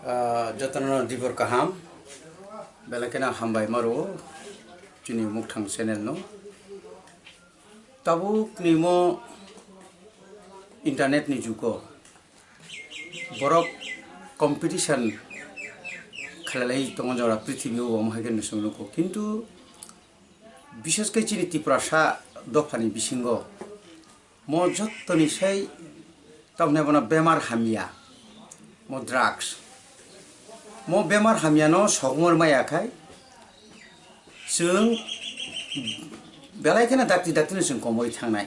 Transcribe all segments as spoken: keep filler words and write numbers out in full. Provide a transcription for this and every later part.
Ah, jotono dibor kaham, belai kheno hambai maro chini Mukthang channel no. Tabuk ni mo internet ni jugo borok competition khalalai tongo jora prithibi o, omo hai khe nwswng nugo. Kintu bishesh khe chini Tiprasa dophani bisingo mo jottoni sai tamni bono bemar hamya, mo drugs. Mo bemar hamyano sogmor maya khai chwng belai kheno dakti dakti no chwng komorwi thangnai.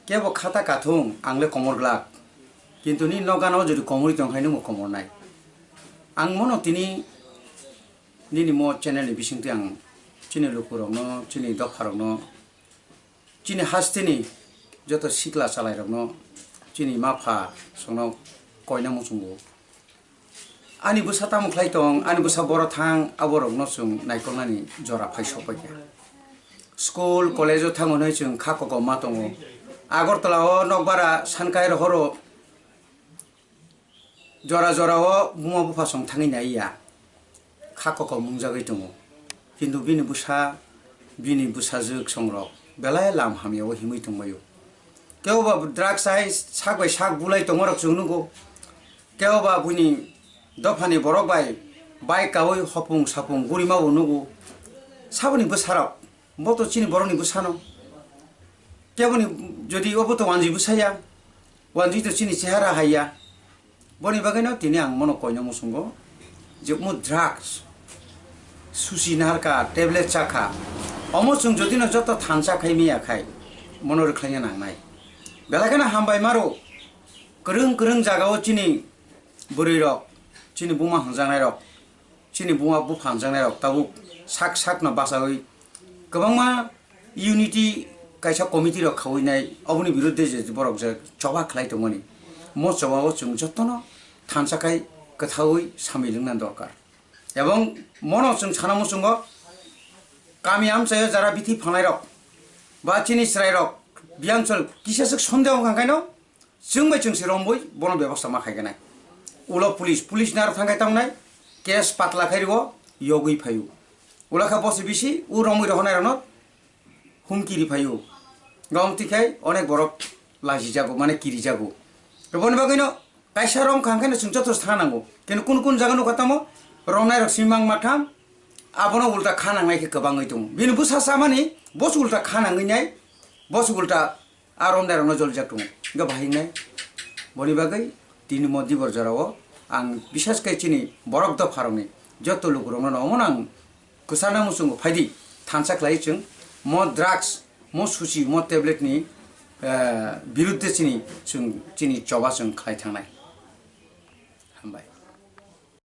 Kebo khata kathung ang le komor glak, kintu ni nokgano jodi komorwi tong khai nwngbo komornai. Ang mono tini nini mo channel ni bisingtwi ang chini lukurokno, chini dopharokno, chini hasteni joto sikla chalairokno, chini ma pha songno koina muchungo. Ani bwsa tamo khlai tong, ani bwsa boro thang, aborokno chwng naikolnani jora phai sokphaikha. School, college-o thango hwnwi chwng kha kokom ma tongo. Agartala-o nokbara sankai rohoro jora jorao buma bupha song thangwi naiya, kha kokom mungjagwi tongo. Kintu bini bwsa, bini bwsajwk songrok belai lam hamyao himwi tongbaio. Kebo ba drugs hai sak bai sak bulai tongmarok chwng nugo. Kebo ba buini dophani borok bai bike kaui hopung sapung gurima bo nugo. Saboni bwsarok, bo to chini borokni bwsano. Keboni jodi obo to wanjwi bwsaya, wanjwi to chini chehara haiya. Boni bagwino tini ang mono koino muchungo je omo drugs, susi narka, tablet chakha, omo chwng jodi no joto thansa khai miya khai, mono rwkhlaina nangnai. Belai kheno hambai maro, kwrwng kwrwng jagao chini bwrwi rok, chini buma hwnjaknai rok, chini buma bupha hwnjaknai rok tabuk sak sak no bachaui kwbangma unity kaisa committee rok khaui nai, oboni birudde je borok je choba khlai tongmani, mo choba o chwng jotono thansa khai kwthaui samwi lwngna dorkar. Ebong mono chwng sana muchungo kami amchaio jara bithi phanai rok ba chini chwrai rok biyang chol kisa swk sondeho wngkha khaino, chwng bai chwng se romwi bono bebosta ma khai khe nai. Ulo police, police naro thang khai tamo nai, case patla khai rwo, yogwi phaio. Ulo kha bosi bisi, u romwi rohonai rokno humki ri phaio. Gom twi khai onek borok laji jago, mane kiri jago. Boni bagwino kaisa rom kha hwnkhe no chwng joto thang nango. Kintu kun kun jaga nukha tamo, romnai rok simi mang ma tham, abono ulta kha nangnai khe kwbangwi tongo. Bini bwsa chamani, bosi ulta kha nangwi nai, bosi ulta a romnai rokno jolijak tongo, hwnkhe bahai wngnai. Boni bagwi tini mo dibor jorao ang bisas khe chini borok dopha rokni joto lukurokno omono ang kwchana muchungo phaidi thansa khlai chwng mo drugs, mo susi, mo tablet ni, eh, birudde chini chwng chini choba chwng khlai thangnai. Hambai.